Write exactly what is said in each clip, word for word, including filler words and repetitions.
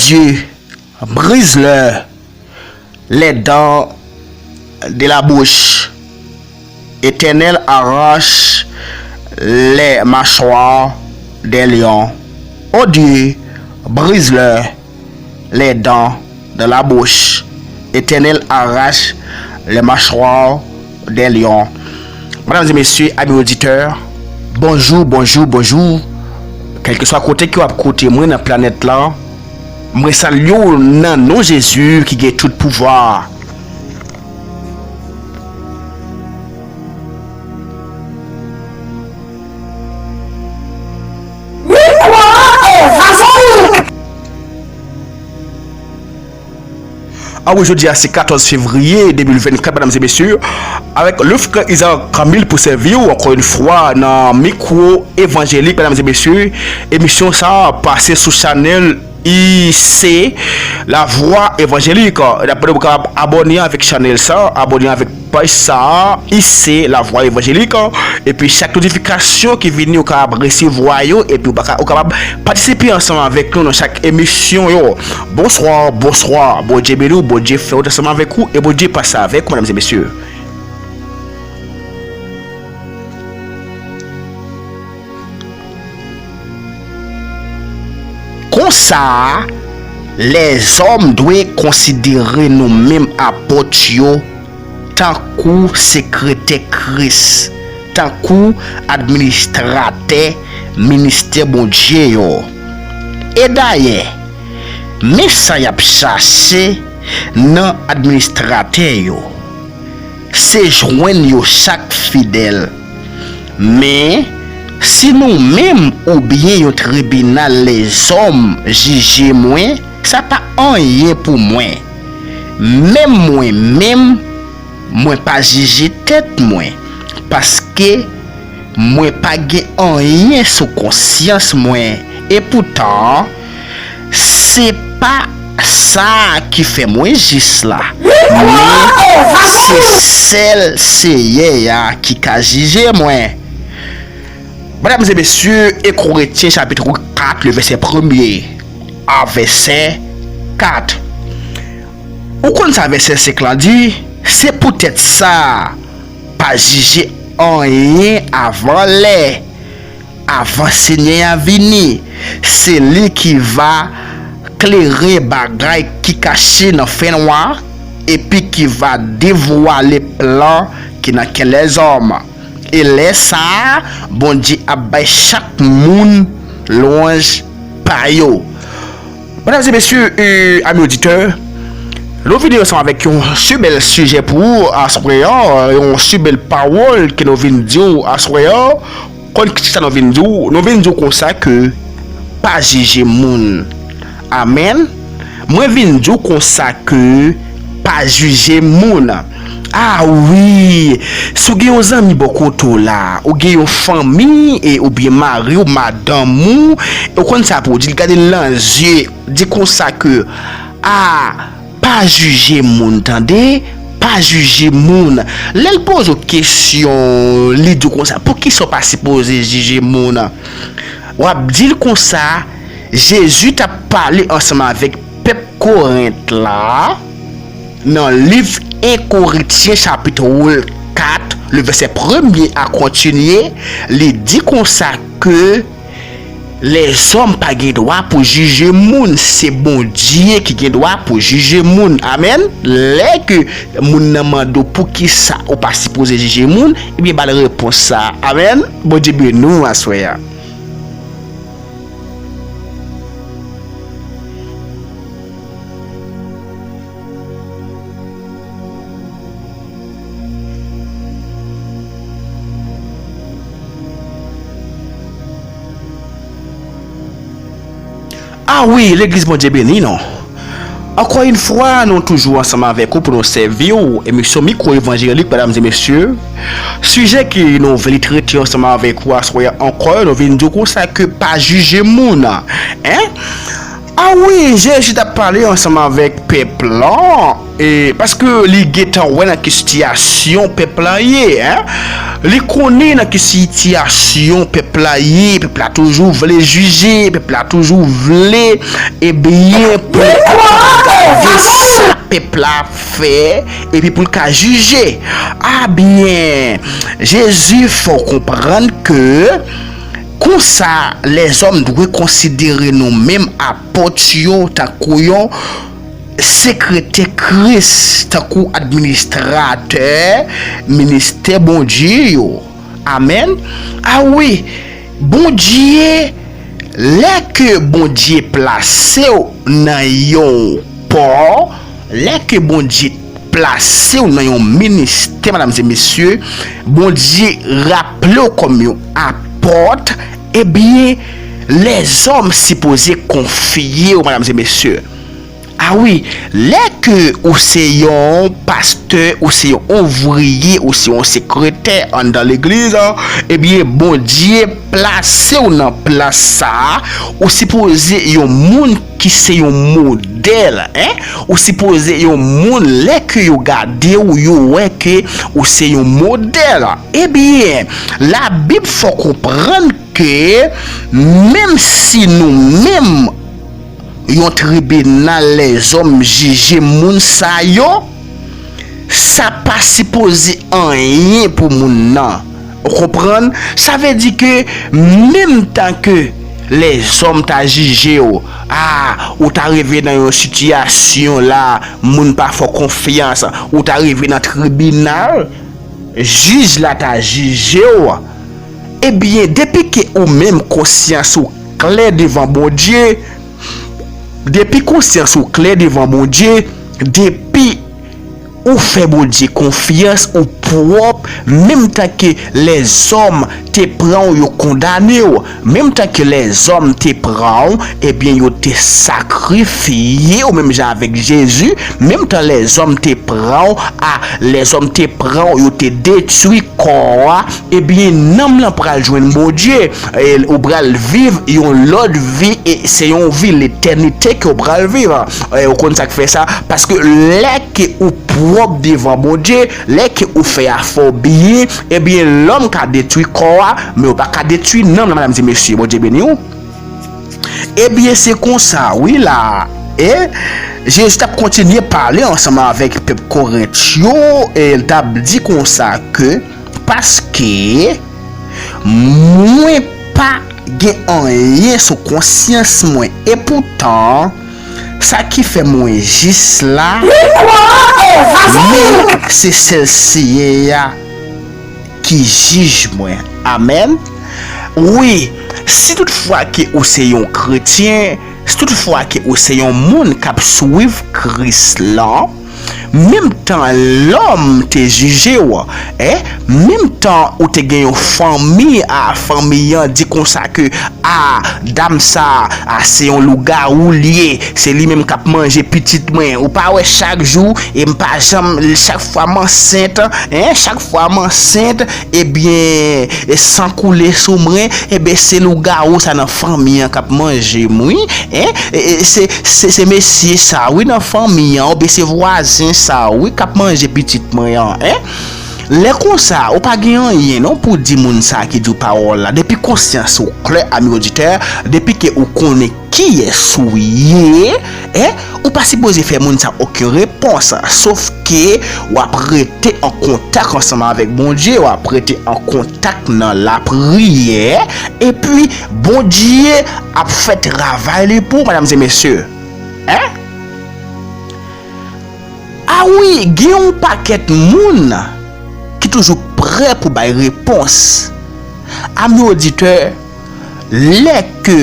Dieu, brise-leur les dents de la bouche. Éternel, arrache les mâchoires des lions. Oh Dieu, brise-leur les dents de la bouche. Éternel, arrache les mâchoires des lions. Medam e mesye, ami oditè, bonjou, bonjou, bonjou. Kèlkeswa kote ke w ap koute mwen nan planèt la, mwen salye w nan non Jezi ki gen tout pouvwa. Ann wi, jodi a se katòz fevriye de mil vennkat, medam e mesye, avèk le frè Isaac Camille pou sèvi w ankò yon fwa nan Mikwo Evanjelik, medam e mesye. Emisyon sa a pase sou chanèl I C, La Voix Évangélique. N ap mande w kapab abòne avèk chanèl sa, abòne avèk paj sa a, I C, La Voix Évangélique. Epi chak notifikasyon ki vini, ou kapab resevwa yo, epi ou pa ka, ou kapab patisipe ansanm avèk nou nan chak emisyon yo. Bonswa, bonswa. Bondye beni w, Bondye fè wout ansanm avèk ou, e Bondye pase avèk ou, medam e mesye. Konsa, lèzòm dwe konsidere nou menm apot yo tankou sekretè Kris, tankou administratè ministè Bondye yo. E dayè, men sa y ap chache nan administratè yo. Se jwenn yo chak fidèl. Men, si nou menm oubyen yon tribinal lèzòm jije mwen, sa pa anyen pou mwen. Menm mwen menm, mwen pa jije tèt mwen, paske mwen pa gen anyen sou konsyans mwen. Epoutan, se pa sa ki fè mwen jis la, men se sèl Seyè a ki ka jije mwen. Medam e mesye, e Korentyen chapit kat, le vèsè premye a vèsè kat. Ou konn sa vèsè senk la di? Se poutèt sa, pa jije anyen avan lè, avan Senyè a vini. Se li ki va klere bagay ki kache nan fènwa, epi ki va devwale plan ki nan kè lèzòm. E lè sa a, Bondye ap bay chak moun lwanj pa yo. Medam e mesye, e, ami oditè, nou vini ansanm avèk yon si bèl sijè pou ou aswè a, yon si bèl pawòl ke nou vin di w aswè a. Konn kisa nou vin di w? Nou vin di w konsa ke pa jije moun. Amèn. Mwen vin di w konsa ke pa jije moun. A wi, si w gen yon zanmi bò kote w la, ou gen yon fanmi, e, oubyen mari w, madanm ou, ou konn sa pou w di l, gade l nan zye, di konsa ke, a, pa jije moun, tande, pa jije moun. Lè l poze w kesyon, li di w konsa, poukisa w pa sipoze jije moun? W ap di l konsa, Jezi t ap pale ansanm avèk pèp Korent la, nan liv en Korentyen chapit kat, le vèsè premye a kontinye, li di konsa ke lèzòm pa gen dwa pou jije moun, se Bondye ki gen dwa pou jije moun. Amèn. Lè ke moun nan mande w poukisa ou pa sipoze jije moun, ebyen, ba l repons sa a. Amèn. Bondye beni w aswè a. A wi, legliz, Bondye beni nou. Ankò yon fwa, nou toujou ansanm avèk ou pou nou sèvi w emisyon Mikwo Evanjelik, medam e mesye. Sijè ke nou vle trete ansanm avèk ou aswè a ankò, nou vin di w konsa ke pa jije moun. Hein? A Wi, Jezi t ap pale ansanm avèk pèp lan, e, paske li gentan wè nan ki sitiyasyon pèp la ye, en. Li konnen nan ki sitiyasyon pèp la ye, pèp la toujou vle jije, pèp la toujou vle, ebyen, pou gade sa pèp la fè, epi pou l ka jije. A byen, Jezi fè w konprann ke konsa, lèzòm dwe konsidere nou menm apot yo tankou yon sekretè Kris, tankou administratè ministè Bondye yo. Amèn. A wi, Bondye, lè ke Bondye plase w nan yon pò, lè ke Bondye plase w nan yon ministè, medam e mesye, Bondye raple w kòm yon apot, ebyen, lèzòm sipoze konfye w, medam e mesye. A wi, lè ke ou se yon pastè, ou se yon ouvriye, ou se yon sekretè anndan legliz, ebyen, Bondye plase w nan plas sa a, ou sipoze yon moun ki se yon modèl, en? Ou sipoze yon moun, lè ke yo gade w, yo wè ke ou se yon modèl. Ebyen, Labib fè w konprann ke menm si nou menm, yon tribinal, lèzòm jije moun sa yo, sa pa sipoze anyen pou moun nan. Ou konprann? Sa vle di ke menm tan ke lèzòm ta jije w, a, ou ta rive nan yon sitiyasyon la, moun pa fè w konfyans, ou ta rive nan tribinal, jij la ta jije w, ebyen, depi ke ou menm konsyans ou klè devan Bondye, depi konsyans ou klè devan Bondye, depi ou fè Bondye konfyans, ou pwòp, menm tan ke lèzòm te pran w, yo kondane w, menm tan ke lèzòm te pran w, ebyen, yo te sakrifye w, menm jan avèk Jezi, menm tan lèzòm te pran w, a, lèzòm te pran w, yo te detwi kò a, ebyen, nanm lan pral jwenn Bondye, e ou pral viv yon lòt vi, e se yon vi letènite ke w pral viv. E ou konn sa k fè sa? Paske lè ke ou pwòp devan Bondye, lè ke ou fè afè w byen, ebyen, lòm ka detwi kò a, men yo pa ka detwi nanm lan, medam e mesye. Bondye beni w. Ebyen, se konsa, wi, la, e Jezi t ap kontinye pale ansanm avèk pèp Korent yo, e l t ap di konsa ke, paske mwen pa gen anyen sou konsyans mwen, epoutan, sa ki fè mwen jis la, men se sèl Seyè a ki jij mwen. Amèn. Wi, si toutfwa ke ou se yon kretyen, si toutfwa ke ou se yon moun k ap swiv Kris lan, menm tan lòm te jije w, e menm tan ou te gen yon fanmi, a, fanmi an di konsa ke, a, dam sa a, a, se yon lougawou l ye, se li menm k ap manje pitit mwen. Ou pa wè chak jou, e m pa janm, chak fwa m ansent, en, chak fwa m ansent, ebyen, e san koule sou mwen, ebyen, se lougawou sa nan fanmi an k ap manje m, wi, en, e, e, se, se, se mesye sa, wi, nan fanmi an, oubyen se vwazen sa, wi, k ap manje pitit mwen an, en. Lè konsa, ou pa gen anyen non pou di moun sa ki di w pawòl la. Depi konsyans ou klè, ami oditè, depi ke ou konnen kiyès ou ye, en, ou pa sipoze fè moun sa okenn repons, sof ke w ap rete an kontak ansanm avèk Bondye, w ap rete an kontak nan lapriyè, epi Bondye ap fè travay li pou ou, medam e mesye. En? A wi, gen yon pakèt moun ki toujou prè pou bay repons. Ami oditè, lè ke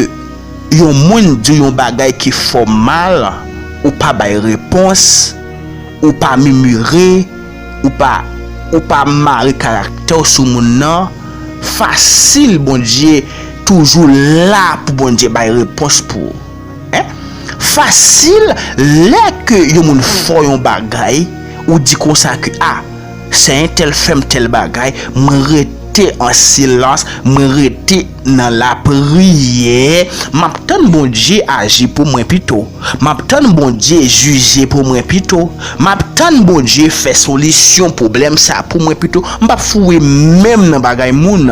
yon moun di w yon bagay ki fè w mal, ou pa bay repons, ou pa mimire, ou pa, ou pa mare karaktè w sou moun nan, fasil Bondye toujou la pou Bondye bay repons pou ou. En? Fasil, lè ke yon moun fè w yon bagay, ou di konsa ke, a, sè entèl fè m tèl bagay, mwen ret-, rete an silans, mwen rete nan lapriyè, m ap tann Bondye aji pou mwen pito. M ap tann Bondye jije pou mwen pito. M ap tann Bondye fè solisyon pwoblèm sa pou mwen pito. M p ap fouye men m nan bagay moun.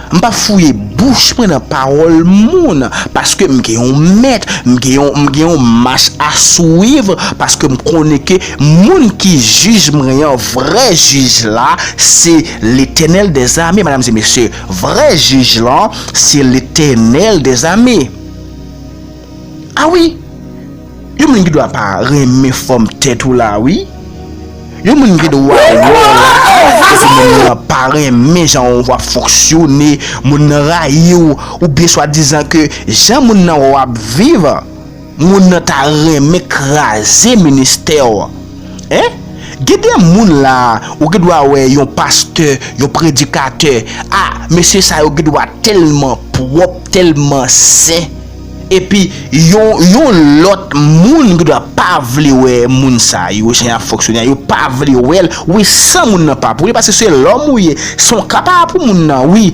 M p ap fouye bouch mwen nan pawòl moun, paske m gen yon mèt, m gen yon, m gen yon mach a swiv, paske m konnen ke moun ki jij mwen an, vrè jij la, se Letènèl dèzame, medam e mesye. Vrè jij lan, se Letènèl dèzame. A wi, yon moun gen dwa pa renmen fòm tèt ou la, wi. Yon moun gen dwa wè w la, epi moun nan pa renmen jan w ap fonksyone, moun nan rayi w, oubyen swadizan ke jan moun nan wè w ap viv, moun nan ta renmen kraze ministè w. Hein? Gen de moun la, ou gen dwa wè yon pastè, yon predikatè. A, mesye sa yo gen dwa tèlman pwòp, tèlman sen. Epi, yon, yon lòt moun gen dwa pa vle wè moun sa yo, jan y ap fonksyone a, yo pa vle wè l. Wi, san moun nan pa pou li, paske se lòm ou ye. Se yon ka pa pou moun nan, wi.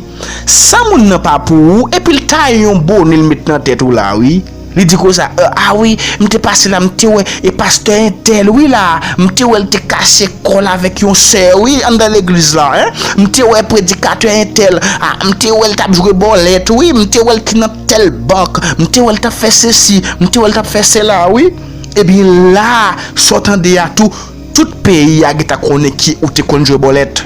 San moun nan pa pou ou, epi l taye yon bone l met nan tèt ou la, wi. Li di konsa, "Eh, a wi, m te pase la, m te wè, e pastè entèl, wi la, m te wè l te kache kò l avèk yon sè, wi, anndan legliz la, en. M te wè predikatè entèl, a, m te wè l t ap jwe bòlèt, wi, m te wè l te nan tèl bank, m te wè l t ap fè sesi, m te wè l t ap fè sela, wi." Ebyen la, sa w tande a tou, tout peyi a gentan konnen ke ou te konn jwe bòlèt.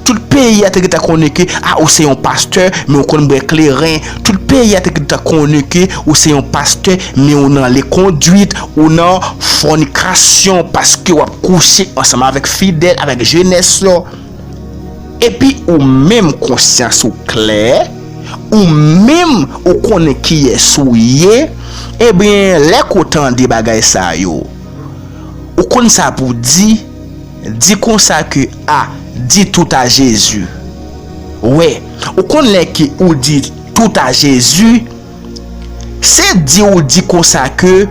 Tout peyi a te gentan konnen ke, a, ou se yon pastè, men ou konn bwè kleren. Tout peyi a te gentan konnen ke ou se yon pastè, men ou nan lekondwit, ou nan fònikasyon, paske w ap kouche ansanm avèk fidèl, avèk jenès yo. Epi ou menm konsyans ou klè, ou menm ou konnen kiyès ou ye, ebyen, lè ke w tande bagay sa yo, ou konn sa pou w di, di konsa ke, a, di tout a Jezi. Wè, ou konn lè ke ou di tout a Jezi, se di ou di konsa ke,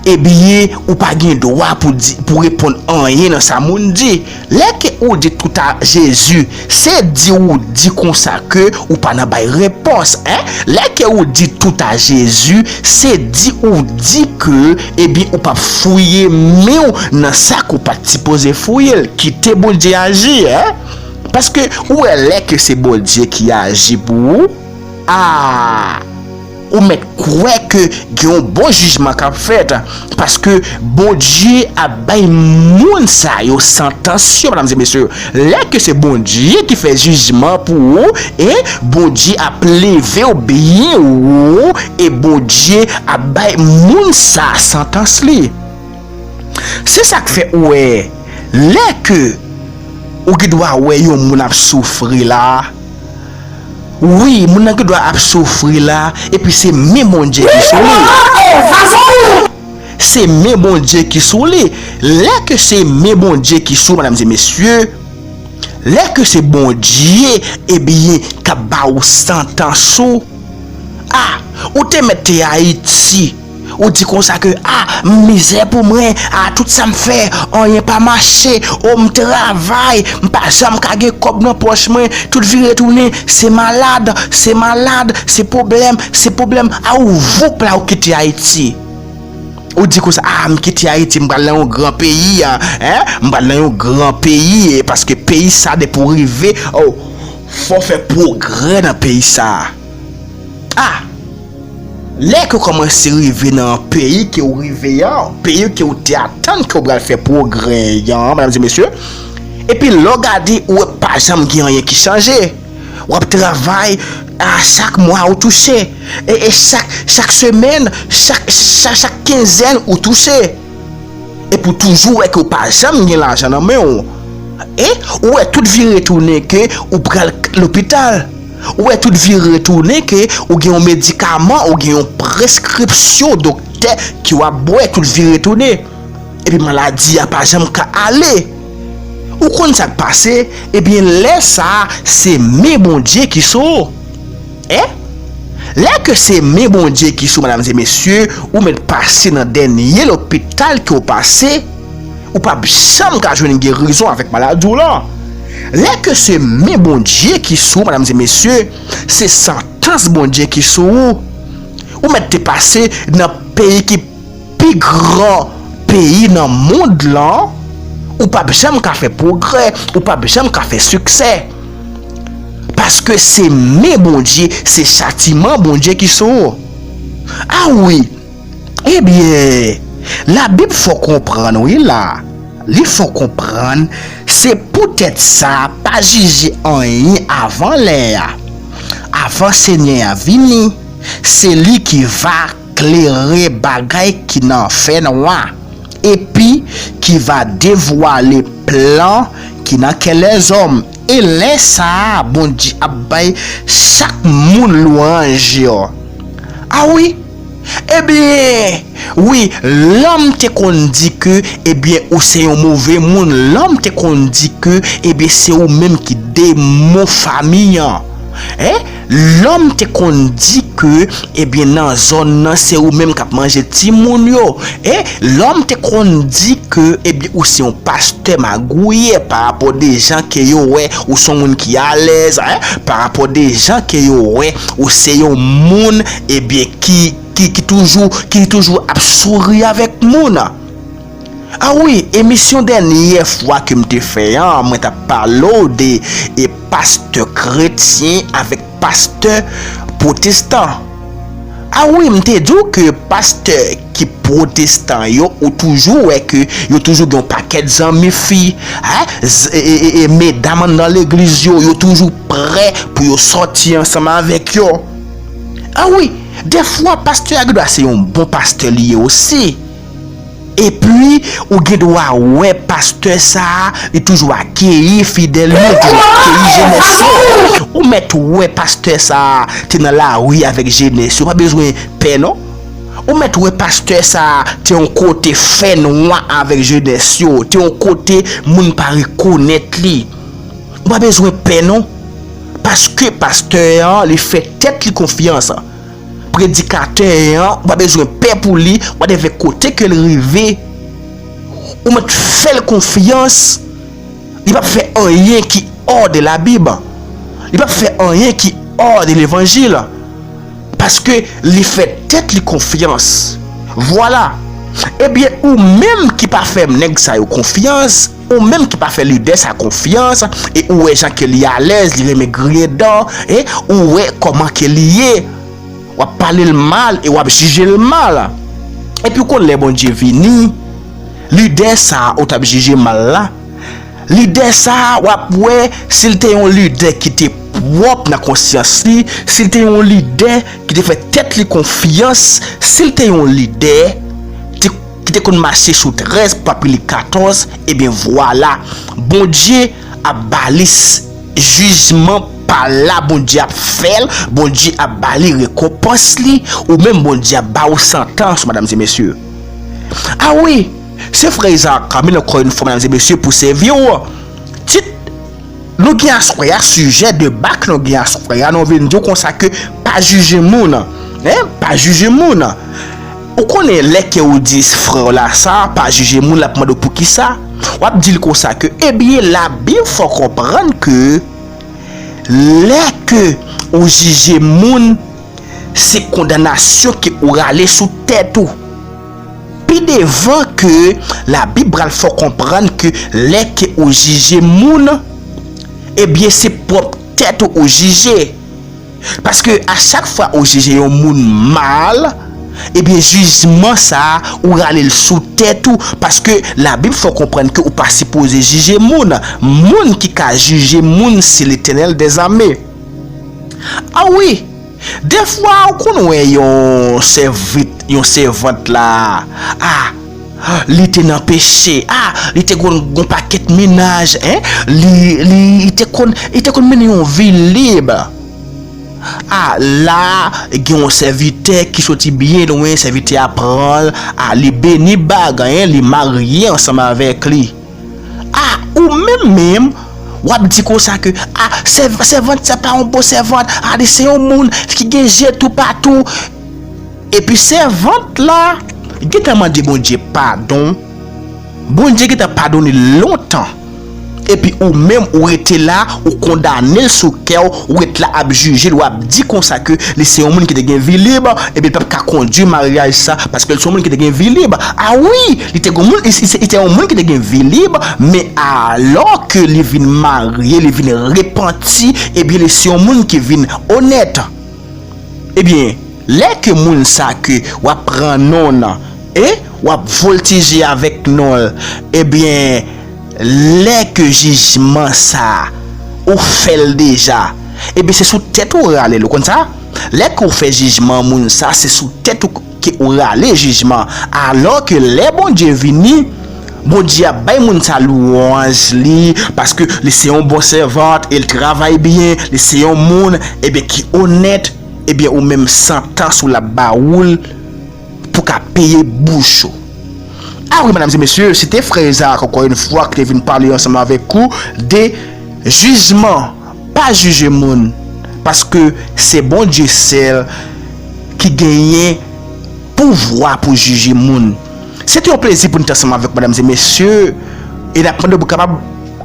ebyen, ou pa gen dwa pou di, pou reponn anyen nan sa moun di. Lè ke ou di tout a Jezi, se di ou di konsa ke ou pa nan bay repons, en. Lè ke ou di tout a Jezi, se di ou di ke, ebyen, ou p ap fouye men w nan sa ke w pa t sipoze fouye l. Kite Bondye aji, en. Paske ou wè lè ke se Bondye ki aji pou ou, a, ou mèt kwè ke gen yon bon jijman k ap fèt, paske Bondye ap bay moun sa yo santans yo, medam e mesye. Lè ke se Bondye ki fè jijman pou ou, e Bondye ap leve w byen wo, e Bondye ap bay moun sa santans li. Se sa k fè ou wè, lè ke ou gen dwa wè yon moun ap soufri la, wi, moun nan gen dwa ap soufri la, epi se men Bondye ki sou li. Se men Bondye ki sou li. Lè ke se men Bondye ki sou, medam e mesye, lè ke se Bondye, ebyen, k ap ba ou santans ou, a, ou te mèt te Ayiti. Ou di konsa ke, a, mizè pou mwen, a, tout sa m fè, anyen pa mache, o, m travay, m pa janm ka gen kòb nan pòch mwen, tout vire tounen, se malad, se malad, se pwoblèm, se pwoblèm, a, ou voup la, ou kite Ayiti. Ou di konsa, a, m kite Ayiti, m pral nan yon gran peyi, a, en, m pral nan yon gran peyi, e paske peyi sa, depi w rive, o, fò w fè pwogrè nan peyi sa. A, lè ke w kòmanse rive nan peyi ke w rive a, peyi ke w te atann ke w pral fè pwogrè an, medam e mesye, epi lè w gade, ou wè pa janm gen anyen ki chanje. W ap travay, a, chak mwa ou touche. E, e chak, chak semèn, chak, chak, chak kenzèn ou touche. Epi w toujou wè ke w pa janm gen lajan nan men w. E ou wè tout vire tounen ke ou pral k-, lopital. Ou wè tout vire tounen ke ou gen yon medikaman, ou gen yon preskripsyon doktè ke w ap bwè, tout vire tounen. Epi maladi a pa janm ka ale. Ou konn sa k pase? Ebyen, lè sa a, se men Bondye ki sou ou. En? Lè ke se men Bondye ki sou, medam e mesye, ou mèt pase nan dènye lopital ke w pase, ou p ap janm ka jwenn gerizon avèk maladi w lan. Lè ke se men Bondye ki sou ou, medam e mesye, se santans Bondye ki sou ou. Ou mèt te pase nan peyi ki pi gran peyi nan mond lan, ou p ap janm ka fè pwogrè, ou p ap janm ka fè siksè. Paske se men Bondye, se chatiman Bondye ki sou ou. A wi, ebyen, Labib fè w konprann wi la. Li fè w konprann, se poutèt sa, pa jije anyen avan lè a. Avan Senyè a vini, se li ki va klere bagay ki nan fènwa, epi ki va devwale plan ki nan kè lèzòm. E lè sa a, Bondye ap bay chak moun lwanj yo. A wi, ebyen, wi, lòm te konn di ke, ebyen, ou se yon move moun. Lòm te konn di ke, ebyen, se ou menm ki demon fanmi an. Hein? Lòm te konn di ke, ebyen, nan zòn nan, se ou menm k ap manje timoun yo. E lòm te konn di ke, ebyen, ou se yon pastè magouyè pa rapò de jan ke yo wè ou se yon moun ki alèz, hein? Pa rapò de jan ke yo wè ou se yon moun, ebyen, ki, ki, ki toujou, ki toujou ap souri avèk moun. A wi, emisyon dènyè fwa ke m te fè an, mwen t ap pale w de, e, pastè kretyen avèk pastè pwotestan. A wi, m te di w ke pastè ki pwotestan yo, ou toujou wè ke yo toujou gen yon pakèt zanmi fi, hein, z-, e, e, e, e medam anndan legliz yo, yo toujou prè pou yo sòti ansanm avèk yo. A wi, dèfwa pastè a gendwa se yon bon pastè li ye osi. Epi, ou gen dwa wè pastè sa a, li toujou akeyi fidèl yo, li toujou akeyi jenès yo. Ou mèt wè pastè sa a te nan lari avèk jenès yo, pa bezwen pè non. Ou mèt wè pastè sa a te yon kote fènwa avèk jenès yo, te yon kote moun pa rekonèt li. Ou pa bezwen pè non. Paske pastè an, li fè tèt li konfyans. Predikatè an, ou pa bezwen pè pou li, whatever kote ke l rive, ou mèt fè l konfyans, li p ap fè anyen ki hors de Labib. Li p ap fè anyen ki hors de levanjil. Paske li fè tèt li konfyans. Vwala. Ebyen, ou menm ki pa fè nèg sa yo konfyans, ou menm ki pa fè lidè sa konfyans, e ou wè jan ke li alèz, li renmen griyen dan, e ou wè kòman ke li ye, w ap pale l mal e w ap jije l mal. Epi w konn lè Bondye vini, lidè sa a ou t ap jije mal la, lidè sa a, w ap wè, si l te yon lidè ki te pwòp nan konsyans li, si l te yon lidè ki te fè tèt li konfyans, si l te yon lidè te, ki te konn mache sou trèz, pa pli katòz, ebyen vwala, Bondye ap ba li s-, jijman pa la, Bondye ap fè l, Bondye ap ba li rekonpans li, ou menm Bondye ap ba ou santans, medam e mesye. A wi, se frè Isaac Camille, ankò yon fwa, medam e mesye, pou sèvi w. Tit, nou gen aswè a, sijè de bak nou gen aswè a, nou vin di w konsa ke pa jije moun. Hein? Pa jije moun. Ou konnen lè ke ou di frè w la sa, pa jije moun, l ap mande w poukisa. W ap di l konsa ke, ebyen, Labib fè w konprann ke lè ke ou jije moun, se kondanasyon ke ou rale sou tèt ou. Pi devan ke Labib pral fè w konprann ke lè ke ou jije moun, ebyen, se pwòp tèt ou ou jije. Paske a chak fwa ou jije yon moun mal, ebyen, jijman sa a, ou rale l sou tèt ou. Paske Labib fè w konprann ke ou pa sipoze jije moun. Moun ki ka jije moun, se Letènèl dèzame. A wi, dèfwa ou konn wè yon sèvit, yon sèvant la, a, li te nan peche, a, li te konn gon pakèt mennaj, hein, li, li, li te konn, li te konn mennen yon vi lib. A, la, gen yon sèvitè ki soti byen lwen, sèvitè a pran l, a, li beni bag, hein, li marye ansanm avèk li. A, ou menm menm, w ap di konsa ke, a, sèv-, sèvant sa pa yon bon sèvant, a, li se yon moun ki gen je toupatou. Epi sèvant la gentan mande Bondye padon. Bondye gentan padone l lontan. epi ou menm ou rete la, ou kondane l sou kè w, ou ret la ap jije l, w ap di konsa ke li se yon moun ki te gen vi lib, epi l p ap ka kondui maryaj sa, paske l se yon moun ki te gen vi lib. A wi, li te gen moun, li, li, li te yon moun ki te gen vi lib, men alò ke li vin marye, li vin repanti, ebyen li se yon moun ki vin onèt. Ebyen, lè ke moun sa ke w ap pran non nan, e w ap voltije avèk non l, ebyen, lè ke jijman sa ou fè l deja, ebyen, se sou tèt ou rale l, ou konn sa? Lè ke ou fè jijman moun sa, se sou tèt ou ke ou rale jijman. Alò ke lè Bondye vini, Bondye ap bay moun sa lwanj li, paske li se yon bon sèvant, e l travay byen, li se yon moun, ebyen, ki onèt, ebyen, ou menm santans ou l ap ba ou l pou ka peye bouch ou. A wi, medam e mesye, se te frè Izarak, ankò yon fwa, ki te vin pale ansanm avèk ou de jijman. Pa jije moun, paske se Bondye sèl ki genyen pouvwa pou jije moun. Se te yon plezi pou n te ansanm avèk medam e mesye, e n ap mande w pou kapab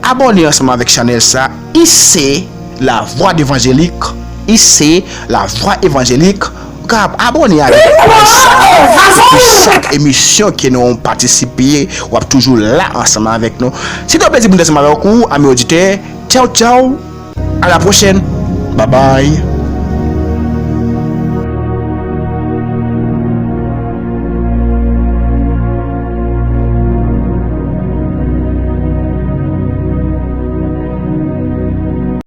abòne ansanm avèk chanèl sa, I C, La Voix d'Évangélique, I C, La Voix Évangélique. Ou kapab abòne avèk paj sa pou chak emisyon ke nou patisipe, w ap toujou la ansanm avèk nou. Se te yon plezi pou n te ansanm avèk ou, ami oditè. Tchaw, tchaw. À la prochaine. Bye bye.